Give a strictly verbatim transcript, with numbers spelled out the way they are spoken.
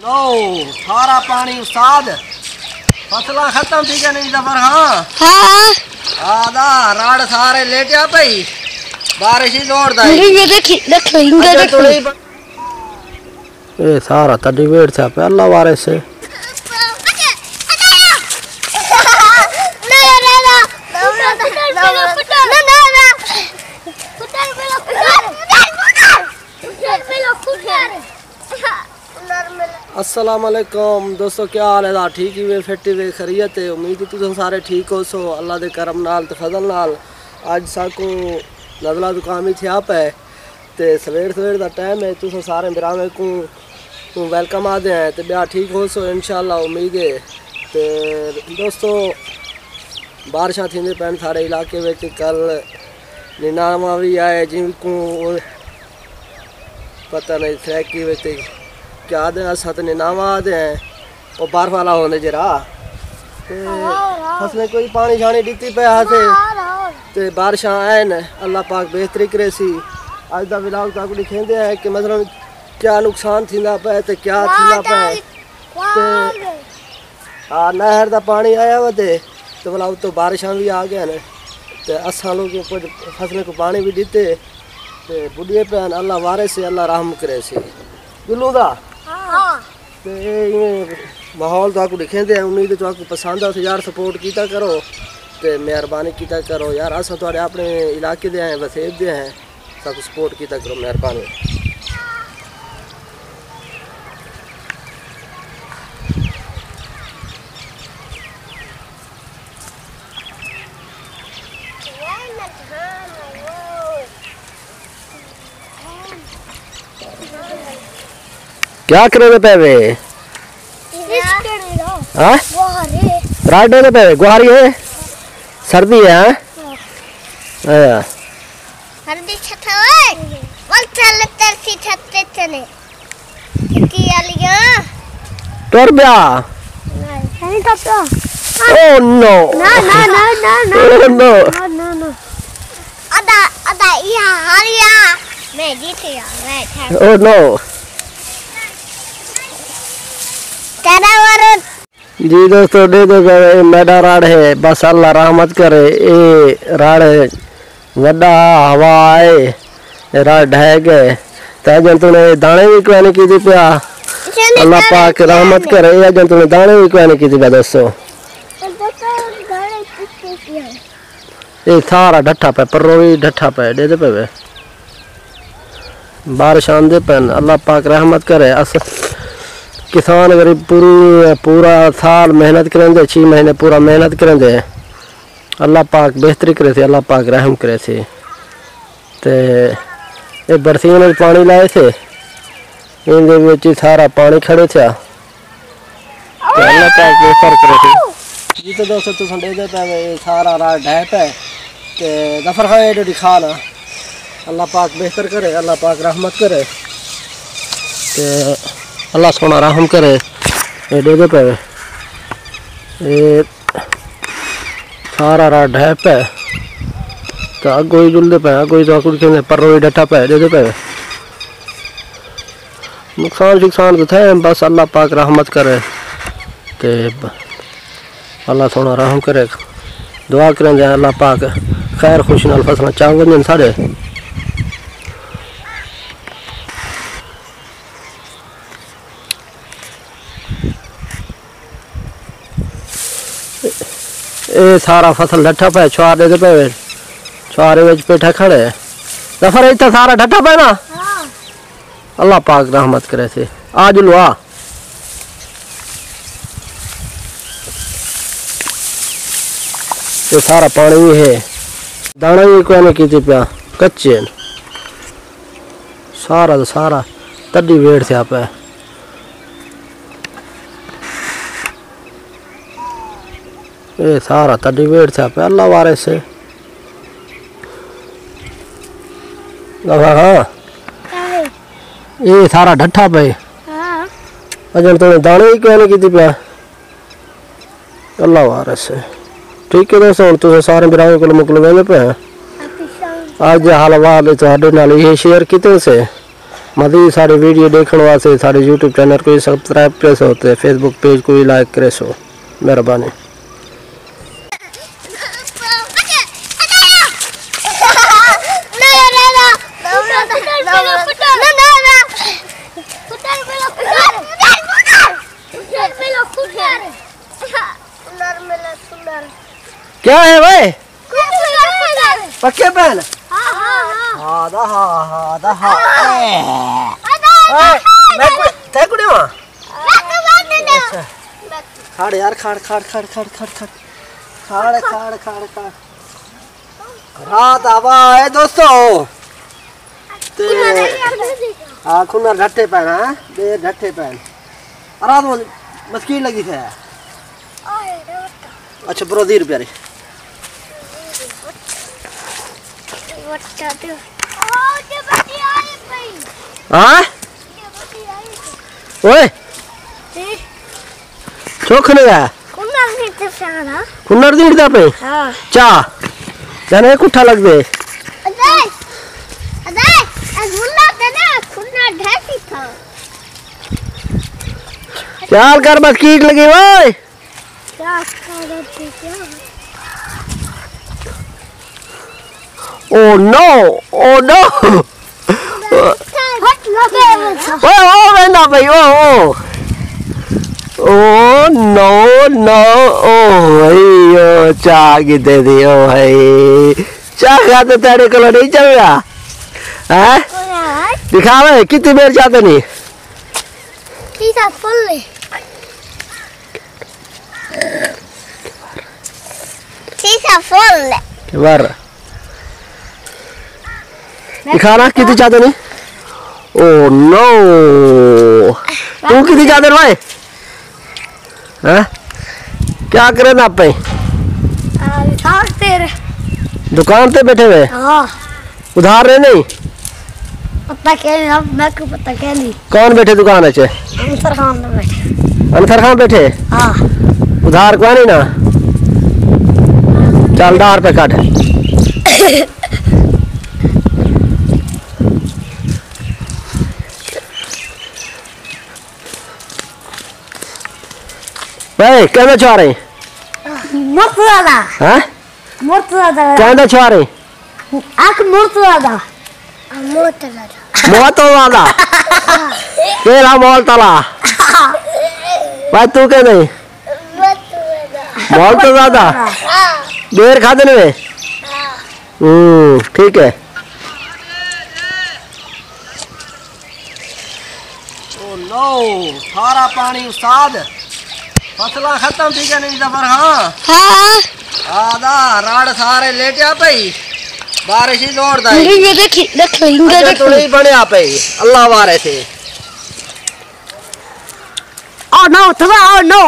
او، سارا پانی استاد، فصلاں ختم تھی ڳئے نہیں ظفر خان؟ ہاں۔ آدا، راڑ سارے لیٹیا پئی، بارش ہی زور دا ہے۔ یہ دیکھی، دیکھو، یہ اچھا، دیکھو۔ تو نہیں ب- اے سارا تڈی ویڑ تھیا پیا، اللہ وارث ہے۔ السلام علیکم دوستو، کیا حال ہے؟ ٹھیک ہی وے، فٹ ہی وے، خیریت ہے؟ امید ہے تساں سارے ٹھیک ہو سو۔ اللہ دے کرم نال تے فضل نال اج ساکوں نزلہ زکام ہی تھیا پے۔ تے سویر سویر دا ٹائم ہے، تساں سارے بھراواں کوں، کوں ویلکم آدھے ہیں تے ٻیا ٹھیک ہو سو انشاءاللہ، امید ہے۔ تے دوستو، بارشاں تھیندے پئن ساݙے علاقے وچ، کل نیناوا وی آئے، جن کوں پتہ نہیں سرائیکی وچ تے کیا آدھے، اساں تے نیناوا آدھے ہیں۔ او برف والا ہوندے جیڑھا۔ تے ہاں، ہاں۔ فصلیں کوئی پانی شانی ݙتی پئے ہاسے۔ ہاں، ہاں۔ تے بارشاں آئن، اللہ پاک بہتری کریسی۔ اڄ دا ولاگ تہاکوں ݙکھیندے ہیں کہ مثلاً کیا نقصان تھیندا پئے تے کیا تھیندا پئے۔ تے ہاں، نہر دا پانی آیا ودے تے ولا اتوں بارشاں وی آ ڳئن۔ تے اساں لوکیں کجھ فصلیں کوں پانی وی ݙتے تے ٻݙے پئن۔ اللہ وارث ہے، اللہ رحم کریسی۔ ڳلوں دا۔ ہاں۔ تے ایویں ماحول تہاکوں ݙکھیندے ہیں، امید ہے تہاکوں پسند آسے یار، سپورٹ کیتا کرو تے مہربانی کیتا کرو یار، اساں تہاݙے اپݨے علاقے دے ہیں، وسیب دے ہیں، ساکوں سپورٹ کیتا کرو، مہربانی۔ کیا کریندے پئے وے؟ ہاں؟ راڈ ݙیندے پئے وے، گوہاری ہے؟ سردی ہے، ہاں؟ ہاں۔ سردی چھت ہوئے، ول چل ترسی چھت تے چلے۔ چھتی آلیاں۔ ٹر پیا۔ نہیں ٹر پیا۔ Oh no۔ نہ، نہ، نہ، نہ، نہ۔ Oh no۔ نہ، نہ، نہ۔ ادا، ادا، یہ ہاریا۔ میں جیت گیا، میں تھا۔ Oh no۔ تیرا ورن۔ جی دوستو، ݙیہدے پئے وے، اے میݙا راڑ ہے، بس اللہ رحمت کرے۔ اے راڑ وݙا ہوا آئے، اے راڑ ڈھہے ڳئے۔ تے اڄݨ توڑیں داݨے وی کوئی نہیں کیتی پیا۔ اللہ پاک رحمت کرے، اے اڄݨ توڑیں داݨے وی کوئی نہیں کیتی پیا دوستو۔ اے سارا ڈھٹھا پئے، پرو وی ڈھٹھا پئے، ݙیہدے پئے وے۔ بارش آندے پئن، اللہ پاک رحمت کرے۔ اس کسان غریب پوری، پورا سال محنت کریندے، چھی مہینے پورا محنت کریندے۔ اللہ پاک بہتری کریسی، اللہ پاک رحم کریسی۔ تے اے برسین وچ پاݨی لائے سے، ایندے وچ ہی سارا پاݨی کھڑے تھیا۔ تے اللہ پاک بہتر کرے۔ جی تے دوستو، تساں ݙیہدے پئے وے، اے سارا راڑ ڈھہے پئے۔ تے ظفر خان ایݙو ݙکھا نا۔ اللہ پاک بہتر کرے، اللہ پاک رحمت کرے۔ تے اللہ سوہݨا رحم کرے۔ اے ݙیہدے پئے وے۔ اے سارا راڑ ڈھہے پئے۔ تے اڳوں ہی ڄلدے پئے، اڳوں ہی تہاکوں ݙکھیندے، پرو ہی ڈھٹھا پئے، ݙیہدے پئے وے۔ نقصان شقصان تو تھئے، بس اللہ پاک رحمت کرے۔ تے ب-، اللہ سوہݨا رحم کرے۔ دعا کریندے ہیں اللہ پاک خیر خوشی نال فصلاں چا ونڄن ساݙے۔ اے سارا فصل ڈھٹھا پئے، چھوار ݙیہدے پئے وے۔ چھوارے وچ پیٹھا کھڑے۔ ظفر، اتھاں سارا ڈھٹھا پئے نا؟ ہاں۔ اللہ پاک رحمت کریسی۔ آ ڄلو آ۔ اے سارا پاݨی وی ہے۔ داݨا وی کوئی نہیں کیتی پیا۔ کچے ہن۔ سارا دا سارا تݙی ویڑ تھیا پئے۔ اے سارا تݙی ویڑ تھیا پئے، اللہ وارث ہے۔ ہاں، ہاں۔ اے سارا ڈھٹھا پئے۔ ہاں۔ اڄݨ توڑیں داݨے ہی کوئی نہیں کیتی پیا۔ اللہ وارث ہے۔ ٹھیک ہے دوستو، ہݨ تساں سارے بھراواں کول مکلویندے پئے ہیں۔ اڄ دے حال احوال تہاݙے نال ایہے شیئر کیتے سے۔ مزید ساݙے ویڈیو ݙیکھݨ واسطے ساݙے یوٹیوب چینل کوں سبسکرائب کریسو تے فیس بک پیج کوں لائک کریسو۔ مہربانی۔ کیا ہے بھائی؟ پکے پین؟ ہاں، ہاں، ہاں۔ ہاں دا ہاں، ہاں دا ہاں۔ اے، میں کو-، تیں کو ݙیواں؟ اچھا۔ کھڑ یار، کھڑ، کھڑ، کھڑ۔ کھڑ، کھڑ، کھڑ، کھڑ۔ رات آوا ہے دوستو۔ تے ہاں، کھنر ڈھٹے پین، ہاں، ٻیر ڈھٹے پین۔ رات کو مسکین لڳی تھے۔ اچھا، برو دی روپیہ ری۔ ہاں؟ اوئے۔ چوکھ نہیں آیا۔ کنر نہیں تے پیانا۔ کنر نہیں تے پے؟ ہاں۔ چا۔ جانے کٹھا لگ دے۔ اجے، اجے، اے گلا تے نا کنر ڈھیسی تھا۔ خیال کر بس کیٹ لگی وے۔ کیا کر رہے تھے کیا؟ او نو، او نو۔ ہٹ لگے۔ او، او ویندا بھائی، او، او۔ او نو، نو، او بھائی، او چا کیتے دی، او بھائی۔ چا کھاتے تیرے کولو نہیں چلدا۔ ہیں؟ دکھاوے، کتنی دیر چاہتے نہیں؟ ٹھیک ہے، فل ہے۔ ٹھیک ہے، فل ہے۔ ور۔ دکھانا کتنی چادر نہیں؟ او نو۔ تو کتنی چادر بھائی؟ ہاں؟ کیا کرے نا پے؟ آ، دکان تے رہ۔ دکان تے بیٹھے ہوئے؟ ہاں۔ ادھار رہے نہیں؟ پتہ کیا نہیں، اب میں کو پتہ کیا نہیں۔ کون بیٹھے دکان اچ؟ انصر خان بیٹھے۔ انصر خان بیٹھے؟ ہاں۔ ادھار کوئی نہیں نا؟ چل، دہ روپے کٹ۔ اے، کہندا چھوارا ہیں؟ مرتضی دا۔ ہاں؟ مرتضی دا۔ کہندا چھوارا ہیں؟ اک مرتضی دا۔ مرتضی دا۔ مرتضی دا۔ تیرا مول تلا۔ بھائی، تو کہندے؟ مرتضی دا۔ مول تلا دا؟ ہاں۔ ڈیر کھادے نے؟ ہاں۔ ہوں، ٹھیک ہے۔ او نو، سارا پاݨی استاد۔ فصلاں ختم تھی ڳئین ایں دفعہ، ہاں؟ ہاں۔ آ دا، راڑ سارے لیٹیا پئی۔ بارش ہی زور دا ہے۔ یہ دیکھی، دیکھ لو، یہ اجے دیکھ لو۔ تڑی بݨیا پئی۔ اللہ وارث ہے۔ او نو، تباہ، او نو۔